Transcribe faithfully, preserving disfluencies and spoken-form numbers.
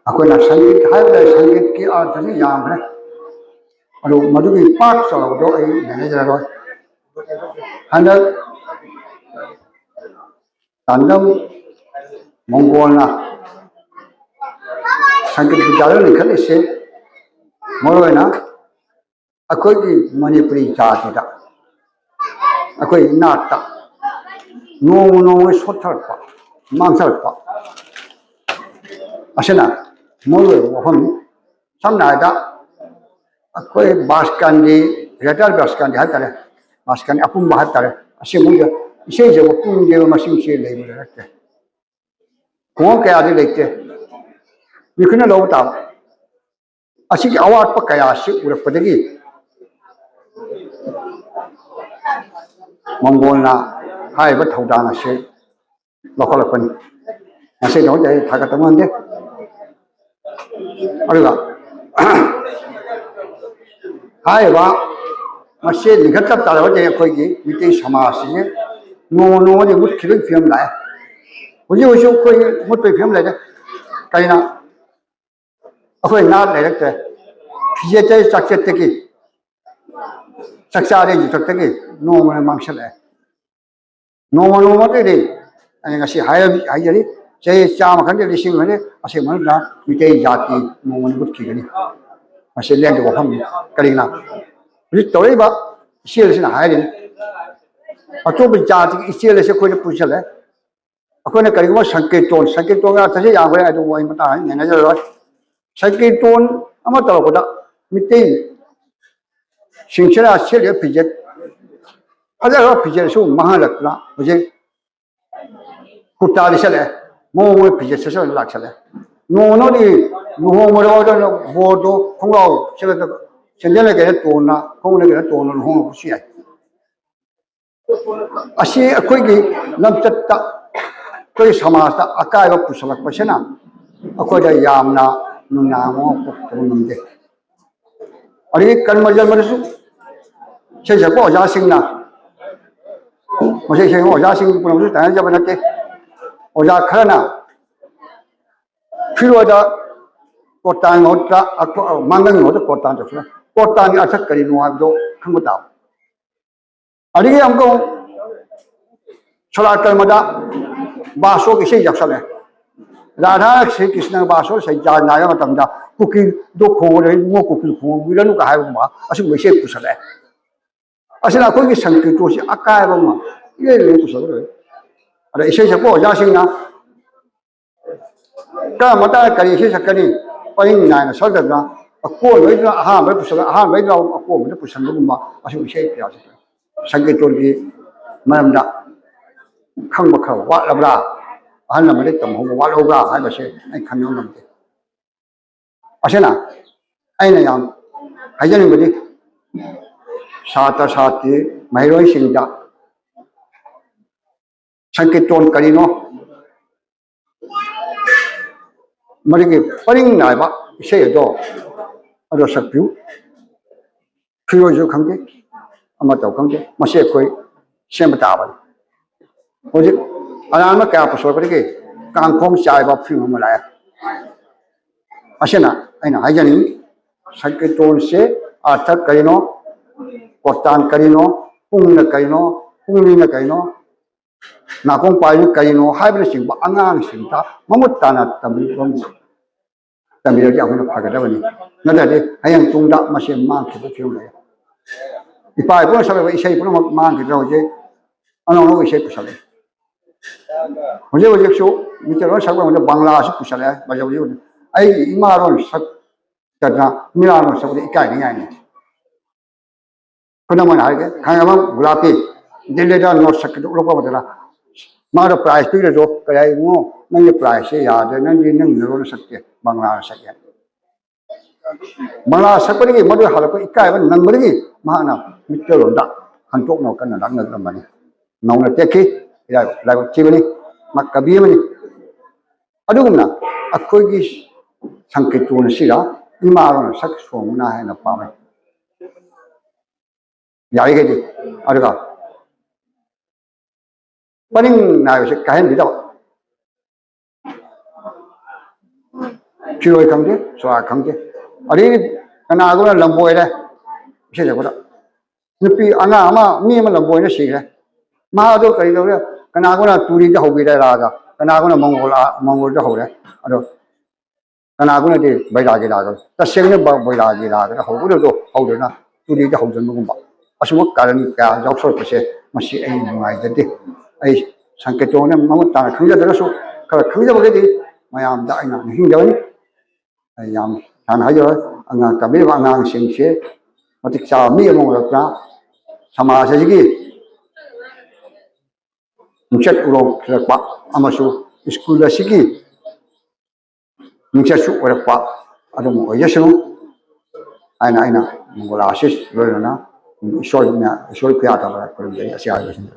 ꯑꯩꯈꯣꯏꯅ ꯁꯪꯒꯤꯠ ꯍꯥꯏꯕꯗ ꯁꯪꯒꯤꯠꯀꯤ ꯑꯥꯔꯊꯁꯤ ꯌꯥꯝꯈ꯭ꯔꯦ꯫ ꯑꯗꯨ ꯃꯗꯨꯒꯤ ꯄꯥꯛ ꯆꯥꯎꯕꯗꯣ ꯑꯩ ꯅꯩꯅꯖꯔꯔꯣꯏ꯫ ꯍꯟꯗꯛ ꯇꯥꯟꯗꯝ ꯃꯣꯡꯒꯣꯜꯅ ꯁꯪꯒꯤꯠ ꯕꯤꯗ꯭ꯌꯥꯂꯣꯏ ꯂꯤꯡꯈꯠꯂꯤꯁꯦ ꯃꯔꯨꯑꯣꯏꯅ ꯑꯩꯈꯣꯏꯒꯤ ꯃꯅꯤꯄꯨꯔꯤ ꯖꯥꯇꯤꯗ, ꯑꯩꯈꯣꯏ ꯏꯅꯥꯠꯇ ꯅꯣꯡꯃ ꯅꯣꯡꯃꯒꯤ ꯁꯣꯠꯊꯔꯛꯄ, ꯃꯥꯡꯊꯔꯛꯄ ꯑꯁꯤꯅ ꯃꯔꯨꯑꯣꯏꯕ ꯋꯥꯐꯝꯅꯤ꯫ ꯁꯝꯅ ꯍꯥꯏꯔꯕꯗ ꯑꯩꯈꯣꯏ ꯕꯥꯁꯀꯥꯟꯗꯤ, ꯒ꯭ꯔꯦꯇꯔ ꯕꯥꯁꯀꯥꯟꯗꯤ ꯍꯥꯏꯇꯥꯔꯦ, ꯕꯥꯁꯀꯥꯟꯗꯤ ꯑꯄꯨꯝꯕ ꯍꯥꯏꯇꯥꯔꯦ, ꯑꯁꯤꯒꯨꯝꯕ ꯏꯁꯩꯁꯦ ꯄꯨꯡ ꯃꯁꯤꯡꯁꯦ ꯂꯩꯕ ꯅꯠꯇꯦ꯫ ꯈꯨꯡꯒꯪ ꯀꯌꯥꯗꯤ ꯂꯩꯇꯦ꯫ ꯃꯤꯈꯨꯅ ꯂꯧꯕ ꯇꯥꯕ꯫ ꯑꯁꯤꯒꯤ ꯑꯋꯥꯠꯄ ꯀꯌꯥ ꯑꯁꯤ ꯎꯔꯛꯄꯗꯒꯤ ꯃꯣꯡꯒꯣꯜꯅ ꯍꯥꯏꯔꯤꯕ ꯊꯧꯗꯥꯡ ꯑꯁꯤ ꯂꯧꯈꯠꯂꯛꯄꯅꯤ꯫ ꯃꯁꯤꯒꯤꯗꯃꯛꯇ ꯑꯩ ꯊꯥꯒꯠꯇꯕ ꯉꯝꯗꯦ꯫ ꯑꯗꯨꯒ ꯍꯥꯏꯔꯤꯕ ꯃꯁꯤ ꯂꯤꯡꯈꯠꯇ ꯇꯥꯔꯕꯗꯤ ꯑꯩꯈꯣꯏꯒꯤ ꯃꯤꯇꯩ ꯁꯃꯥꯖꯁꯤꯁꯦ ꯅꯣꯡꯃ ꯅꯣꯡꯃꯗꯤ ꯃꯨꯠꯈꯤꯕꯒꯤ ꯐꯤꯕꯝ ꯂꯥꯛꯑꯦ꯫ ꯍꯧꯖꯤꯛ ꯍꯧꯖꯤꯛ ꯑꯩꯈꯣꯏ ꯃꯨꯠꯄꯒꯤ ꯐꯤꯕꯝ ꯂꯩꯔꯦ꯫ ꯀꯩꯅꯣ? ꯑꯩꯈꯣꯏ ꯅꯥꯠ ꯂꯩꯔꯛꯇ꯭ꯔꯦ꯫ ꯐꯤꯖꯦꯠꯇꯒꯤ ꯆꯥꯛꯆꯦꯠꯇꯒꯤ ꯆꯥꯛꯆꯥꯗꯒꯤ ꯌꯨꯊꯛꯇꯒꯤ ꯅꯣꯡꯃꯅ ꯃꯥꯡꯁꯤꯜꯂꯛꯑꯦ꯫ ꯅꯣꯡꯃ ꯅꯣꯡꯃꯗꯒꯤꯗꯤ ꯑꯩ ꯉꯁꯤ ꯍꯥꯏꯔ-, ꯍꯥꯏꯖꯔꯤ, ꯆꯍꯤ ꯆꯥꯝꯃ ꯈꯪꯗꯦ, ꯂꯤꯁꯤꯡ ꯈꯪꯗꯦ, ꯑꯁꯦꯡꯕ ꯅꯠꯇꯅ ꯃꯤꯇꯩ ꯖꯥꯇꯤ ꯅꯣꯡꯃꯅ ꯃꯨꯠꯈꯤꯒꯅꯤ꯫ ꯃꯁꯤ ꯂꯦꯡꯗꯕ ꯋꯥꯐꯝꯅꯤ꯫ ꯀꯔꯤꯒꯤꯅꯣ? ꯍꯧꯖꯤꯛ ꯇꯧꯔꯛꯏꯕ ꯏꯆꯦꯜ ꯑꯁꯤꯅ ꯍꯥꯏꯔꯤꯅꯤ, ꯑꯇꯣꯞꯄ ꯖꯥꯇꯤꯒꯤ ꯏꯆꯦꯜ ꯑꯁꯤ ꯑꯩꯈꯣꯏꯗ ꯄꯨꯁꯜꯂꯦ꯫ ꯑꯩꯈꯣꯏꯅ ꯀꯔꯤꯒꯨꯝꯕ ꯁꯪꯀꯤꯔꯇꯣꯟ, ꯁꯪꯀꯤꯔꯇꯣꯟꯒꯤ ꯑꯥꯔꯊꯁꯦ ꯌꯥꯝꯈ꯭ꯔꯦ, ꯑꯗꯨꯕꯨ ꯑꯩ ꯃꯇꯥꯡ ꯅꯩꯅꯖꯔꯔꯣꯏ꯫ ꯁꯪꯀꯤꯔꯇꯣꯟ ꯑꯃ ꯇꯧꯔꯛꯄꯗ ꯃꯤꯇꯩ ꯁꯤꯡꯁꯤꯅ ꯁꯦꯠꯂꯤꯕ ꯐꯤꯖꯦꯠ, ꯐꯖꯈ꯭ꯔꯕ ꯐꯤꯖꯦꯠꯁꯨ ꯃꯥꯡꯍꯜꯂꯛꯇꯅ ꯍꯧꯖꯤꯛ ꯀꯨꯔꯇꯥ ꯂꯤꯠꯁꯜꯂꯛꯑꯦ, ꯃꯑꯣꯡ ꯑꯃ ꯐꯤꯖꯦꯠ ꯁꯦꯠꯆꯜꯂ ꯂꯥꯛꯁꯜꯂꯦ꯫ ꯅꯣꯡꯃ ꯅꯣꯡꯃꯒꯤ ꯂꯨꯍꯣꯡꯕꯗ ꯕꯣꯔꯗꯣ ꯈꯣꯡꯒ꯭ꯔꯥꯎ ꯁꯦꯠꯂꯒ ꯁꯦꯟꯗꯜ ꯂꯩꯒꯦꯔꯥ ꯇꯣꯡꯅ, ꯈꯣꯡꯎꯞ ꯂꯩꯒꯦꯔꯥ ꯇꯣꯡꯅ ꯂꯨꯍꯣꯡꯕꯁꯨ ꯌꯥꯏ꯫ ꯑꯁꯤ ꯑꯩꯈꯣꯏꯒꯤ ꯂꯝꯆꯠꯇ, ꯑꯩꯈꯣꯏꯒꯤ ꯁꯃꯥꯖꯇ ꯑꯀꯥꯏꯕ ꯄꯨꯁꯜꯂꯛꯄꯁꯤꯅ ꯑꯩꯈꯣꯏꯗ ꯌꯥꯝꯅ ꯅꯨꯡꯅꯥꯡꯕ ꯑꯃ ꯄꯣꯛꯇꯕ ꯉꯝꯗꯦ꯫ ꯑꯗꯒꯤ ꯀꯔꯃ ꯖꯔꯃꯗꯁꯨ ꯏꯁꯩ ꯁꯛꯄ ꯑꯣꯖꯥꯁꯤꯡꯅ, ꯃꯁꯤ ꯏꯁꯩ ꯁꯛꯄ ꯑꯣꯖꯥꯁꯤꯡꯒꯤ ꯄꯨꯝꯅꯃꯛꯁꯨ ꯇꯥꯏꯅꯖꯕ ꯅꯠꯇꯦ꯫ ꯑꯣꯖꯥ ꯈꯔꯅ ꯐꯤꯔꯣꯜꯗ ꯀꯣꯔꯇꯥꯟꯒꯤ ꯃꯍꯨꯠꯇ ꯑꯀꯣ-, ꯃꯥꯡꯒꯪꯒꯤ ꯃꯍꯨꯠꯇ ꯀꯣꯔꯇꯥꯟ ꯇꯧꯁꯤꯜꯂꯦ꯫ ꯀꯣꯔꯇꯥꯟꯒꯤ ꯑꯔꯊ ꯀꯔꯤꯅꯣ ꯍꯥꯏꯕꯗꯣ ꯈꯪꯕ ꯇꯥꯕ꯫ ꯑꯗꯒꯤ ꯑꯃꯨꯛꯀ ꯑꯃꯨꯛ ꯁꯣꯂꯥ ꯀꯔꯃꯗ ꯕꯥꯁꯣꯒꯤ ꯏꯁꯩ ꯌꯥꯎꯁꯜꯂꯦ꯫ ꯔꯥꯙꯥ ꯁ꯭ꯔꯤ ꯀ꯭ꯔꯤꯁꯅ ꯕꯥꯁꯣ ꯏꯁꯩ ꯖꯥꯠ ꯅꯥꯏꯕ ꯃꯇꯝꯗ ꯀꯨꯀꯤꯗꯣ ꯈꯣꯡꯉꯨꯔꯦ, ꯏꯕꯨꯡꯉꯣ ꯀꯨꯀꯤ ꯈꯣꯡꯕꯤꯔꯅꯨꯒ ꯍꯥꯏꯕꯒꯨꯝꯕ ꯑꯁꯤꯒꯨꯝꯕ ꯏꯁꯩ ꯄꯨꯁꯜꯂꯛꯑꯦ꯫ ꯑꯁꯤꯅ ꯑꯩꯈꯣꯏꯒꯤ ꯁꯪꯀꯤꯔꯇꯣꯟꯁꯤ ꯑꯀꯥꯏꯕ ꯑꯃ ꯏꯔꯩ ꯂꯩꯔꯩ ꯄꯨꯁꯜꯂꯛꯑꯦ꯫ ꯑꯗ ꯏꯁꯩ ꯁꯛꯄ ꯑꯣꯖꯥꯁꯤꯡꯅ ꯀꯔꯝꯕ ꯃꯇꯥꯡꯗ ꯀꯔꯤ ꯏꯁꯩ ꯁꯛꯀꯅꯤ? ꯄꯔꯤꯡ ꯅꯥꯏꯅ ꯁꯛꯇꯗꯅ ꯑꯀꯣꯟꯕꯩꯗꯨꯅ ꯑꯍꯥꯟꯕꯗ ꯄꯨꯁꯜꯂ, ꯑꯍꯥꯟꯕꯩꯗꯨꯅ ꯑꯀꯣꯟꯕꯗ ꯄꯨꯁꯟꯕꯒꯨꯝꯕ ꯑꯁꯤꯒꯨꯝꯕ ꯏꯁꯩ ꯀꯌꯥꯁꯦ ꯁꯪꯀꯤꯔꯇꯣꯟꯒꯤ ꯃꯔꯝꯗ ꯈꯪꯕ ꯈꯔ ꯋꯥꯠꯂꯕ꯭ꯔꯥ, ꯑꯍꯜ ꯂꯃꯟꯗꯒꯤ ꯇꯝꯍꯧꯕ ꯋꯥꯠꯍꯧꯕ꯭ꯔꯥ ꯍꯥꯏꯕꯁꯦ ꯑꯩ ꯈꯟꯕ ꯉꯝꯗꯦ꯫ ꯑꯁꯤꯅ ꯑꯩꯅ ꯌꯥꯝ ꯍꯥꯏꯖꯅꯤꯡꯕꯗꯤ ꯁꯥꯇ꯭ꯔ ꯁꯥꯇ꯭ꯔꯤ ꯃꯍꯩꯔꯣꯏꯁꯤꯡꯗ ꯁꯪꯀꯤꯔꯇꯣꯟ ꯀꯔꯤꯅꯣ? ꯃꯗꯨꯒꯤ ꯄꯔꯤꯡ ꯅꯥꯏꯕ ꯏꯁꯩ ꯑꯗꯣ, ꯑꯗꯣ ꯁꯛꯄꯤꯌꯨ꯫ ꯐꯤꯔꯣꯜꯁꯨ ꯈꯪꯗꯦ, ꯑꯃ ꯇꯧ ꯈꯪꯗꯦ, ꯃꯁꯤ ꯑꯩꯈꯣꯏ ꯁꯦꯝꯕ ꯇꯥꯕꯅꯤ꯫ ꯍꯧꯖꯤꯛ ꯑꯔꯥꯟꯕ ꯀꯌꯥ ꯄꯨꯊꯣꯔꯛꯄꯗꯒꯤ ꯀꯥꯡꯈꯣꯡ ꯆꯥꯏꯕ ꯐꯤꯕꯝ ꯑꯃ ꯂꯥꯛꯑꯦ꯫ ꯑꯁꯤꯅ ꯑꯩꯅ ꯍꯥꯏꯖꯅꯤꯡꯉꯤ, ꯁꯪꯀꯤꯔꯇꯣꯟꯁꯦ ꯑꯥꯔꯊ ꯀꯔꯤꯅꯣ, ꯀꯣꯔꯇꯥꯟ ꯀꯔꯤꯅꯣ, ꯄꯨꯡꯅ ꯀꯔꯤꯅꯣ, ꯄꯨꯡꯂꯤꯅ ꯀꯔꯤꯅꯣ, ꯅꯥꯀꯣꯡ ꯄꯥꯏꯕ ꯀꯔꯤꯅꯣ ꯍꯥꯏꯕꯅꯆꯤꯡꯕ ꯑꯉꯥꯡꯁꯤꯡꯗ ꯃꯃꯨꯠ ꯇꯥꯅ ꯇꯝꯕꯤꯕ, ꯇꯝꯕꯤꯔꯗꯤ ꯑꯩꯈꯣꯏꯅ ꯐꯒꯗꯕꯅꯤ꯫ ꯅꯠꯇ꯭ꯔꯗꯤ ꯍꯌꯦꯡ ꯇꯨꯡꯗ ꯃꯁꯤ ꯃꯥꯡꯈꯤꯕ ꯐꯤꯕꯝ ꯂꯩ꯫ ꯏꯄꯥ ꯏꯄꯨꯅ ꯁꯛꯂꯕ ꯏꯁꯩ ꯄꯨꯝꯅꯃꯛ ꯃꯥꯡꯈꯤꯗ꯭ꯔ ꯍꯧꯖꯤꯛ ꯑꯅꯧ ꯑꯅꯧꯕ ꯏꯁꯩ ꯄꯨꯁꯜꯂꯛꯏ꯫ ꯍꯧꯖꯤꯛ ꯍꯧꯖꯤꯛꯁꯨ ꯃꯤꯇꯩꯂꯣꯟ ꯁꯛꯄ ꯃꯇꯝꯗ ꯕꯪꯂꯥꯁꯨ ꯄꯨꯁꯜꯂꯛꯑꯦ꯫ ꯍꯧꯖꯤꯛ ꯍꯧꯖꯤꯛ ꯑꯩꯒꯤ ꯏꯃꯥꯂꯣꯟ ꯁꯛꯇꯅ ꯃꯤꯔꯥꯂꯣꯟ ꯁꯛꯄꯗ ꯏꯀꯥꯏꯅꯤꯡꯉꯥꯏꯅꯤ꯫ ꯈꯨꯗꯝ ꯑꯣꯏꯅ ꯍꯥꯏꯔꯒꯦ, ꯈꯪꯉꯕ ꯒꯨꯂꯥꯄꯤ, ꯗꯤꯜꯂꯤꯗ ꯅꯣꯠ ꯁꯛꯀꯤꯗꯣ ꯎꯠꯂꯛꯄ ꯃꯇꯝꯗ ꯃꯥꯗꯣ ꯄ꯭ꯔꯥꯏꯖ ꯄꯤꯔꯁꯨ, "ꯀꯔꯤ ꯏꯕꯨꯡꯉꯣ, ꯅꯪꯒꯤ ꯄ꯭ꯔꯥꯏꯖꯁꯦ ꯌꯥꯗ꯭ꯔꯦ, ꯅꯪꯗꯤ ꯅꯪ ꯅꯔꯣꯟꯅ ꯁꯛꯇꯦ, ꯕꯪꯂꯥꯗ ꯁꯛꯑꯦ"꯫ ꯕꯪꯂꯥ ꯁꯛꯄꯗꯒꯤ ꯃꯗꯨ ꯍꯜꯂꯛꯄ ꯏꯀꯥꯏꯕ ꯅꯪꯕꯗꯒꯤ ꯃꯍꯥꯛꯅ ꯃꯤꯇꯩꯂꯣꯟꯗ ꯍꯟꯗꯣꯛꯅꯕ ꯀꯟꯅ ꯂꯥꯛꯅꯔꯝꯕꯅꯤ꯫ ꯅꯧꯅ ꯇꯦꯛꯈꯤ, ꯂꯥꯏꯕꯛ ꯊꯤꯕꯅꯤ, ꯃꯥ ꯀꯕꯤ ꯑꯃꯅꯤ꯫ ꯑꯗꯨꯒꯨꯝꯅ ꯑꯩꯈꯣꯏꯒꯤ ꯁꯪꯀꯤꯔꯇꯣꯟ ꯑꯁꯤꯗ ꯏꯃꯥꯂꯣꯟꯅ ꯁꯛ ꯁꯣꯡꯕꯅ ꯍꯦꯟꯅ ꯄꯥꯝꯃꯤ꯫ ꯌꯥꯔꯤꯈꯩꯗꯤ꯫ ꯑꯗꯨꯒ ꯄꯔꯤꯡ ꯅꯥꯏꯕꯁꯦ ꯀꯥꯏꯍꯟꯕꯤꯗꯕ꯫ ꯁꯤꯔꯣꯏ ꯈꯪꯗꯦ, ꯁꯣꯔꯥ ꯈꯪꯗꯦ꯫ ꯑꯗꯩꯗꯤ ꯀꯅꯥꯒꯨꯝꯕꯅ ꯂꯝꯕꯣꯏꯔꯦ, ꯏꯁꯩ ꯁꯛꯄꯗ ꯅꯨꯄꯤ ꯑꯉꯥꯡ ꯑꯃ, ꯃꯤ ꯑꯃ ꯂꯝꯕꯣꯏꯅ ꯁꯤꯈ꯭ꯔꯦ꯫ ꯃꯥꯗꯣ ꯀꯔꯤ ꯇꯧꯔꯦ? ꯀꯅꯥꯒꯨꯝꯕꯅ ꯇꯨꯔꯤꯗ ꯍꯧꯕꯤꯔꯦ ꯔꯥꯒ, ꯀꯅꯥꯒꯨꯝꯕꯅ ꯃꯪꯒꯣꯜ ꯃꯪꯒꯣꯜꯗ ꯍꯧꯔꯦ꯫ ꯑꯗꯣ ꯀꯅꯥꯒꯨꯝꯕꯅꯗꯤ ꯕꯩꯔꯥꯒꯤ ꯔꯥꯒ, ꯇꯁꯦꯡꯅ ꯕ- ꯕꯩꯔꯥꯒꯤ ꯔꯥꯒꯗ ꯍꯧꯒꯗꯕꯗꯣ ꯍꯧꯗꯅ ꯇꯨꯔꯤꯗ ꯍꯧꯖꯤꯟꯕꯒꯨꯝꯕ, ꯑꯁꯨꯝꯕ ꯀꯥꯔꯟ ꯀꯌꯥ ꯌꯥꯎꯁꯜꯂꯛꯄꯁꯦ, ꯃꯁꯤ ꯑꯩ ꯅꯨꯡꯉꯥꯏꯖꯗꯦ꯫ ꯑꯩ ꯁꯪꯀꯦꯇꯣꯅ ꯃꯃꯨꯠ ꯇꯥꯅ ꯈꯪꯖꯗ꯭ꯔꯒꯁꯨ, ꯈꯔ ꯈꯪꯖꯕꯒꯤꯗꯤ ꯃꯌꯥꯝꯗ ꯑꯩꯅ ꯅꯤꯡꯁꯤꯡꯖꯕꯅꯤ꯫ ꯑꯩ ꯌꯥꯝ ꯁꯥꯡꯅ ꯍꯥꯏꯖꯔꯣꯏ꯫ ꯑꯉꯥꯡ ꯇꯝꯕꯤꯔꯤꯕ ꯑꯉꯥꯡꯁꯤꯡꯁꯦ ꯃꯇꯤꯛ ꯆꯥꯕ ꯃꯤ ꯑꯃ ꯑꯣꯏꯔꯛꯇꯨꯅ ꯁꯃꯥꯖ ꯑꯁꯤꯒꯤ ꯃꯤꯡꯆꯠ ꯎꯔꯣꯡ ꯐꯤꯔꯛꯄ ꯑꯃꯁꯨ ꯁ꯭ꯀꯨꯜ ꯑꯁꯤꯒꯤ ꯃꯤꯡꯆꯠꯁꯨ ꯑꯣꯏꯔꯛꯄ ꯑꯗꯨꯝ ꯑꯣꯏꯖꯁꯅꯨ ꯍꯥꯏꯅ ꯑꯩꯅ ꯃꯪꯒꯣꯂꯥ ꯑꯁꯤꯁ ꯂꯣꯏꯅꯅ ꯏꯁꯣꯔ ꯏꯁꯣꯔ ꯈꯨꯌꯥ ꯇꯧꯔꯒ ꯈꯨꯔꯨꯝꯖꯔꯤ꯫ ꯑꯁꯤ ꯍꯥꯏꯕꯁꯤꯅꯤ꯫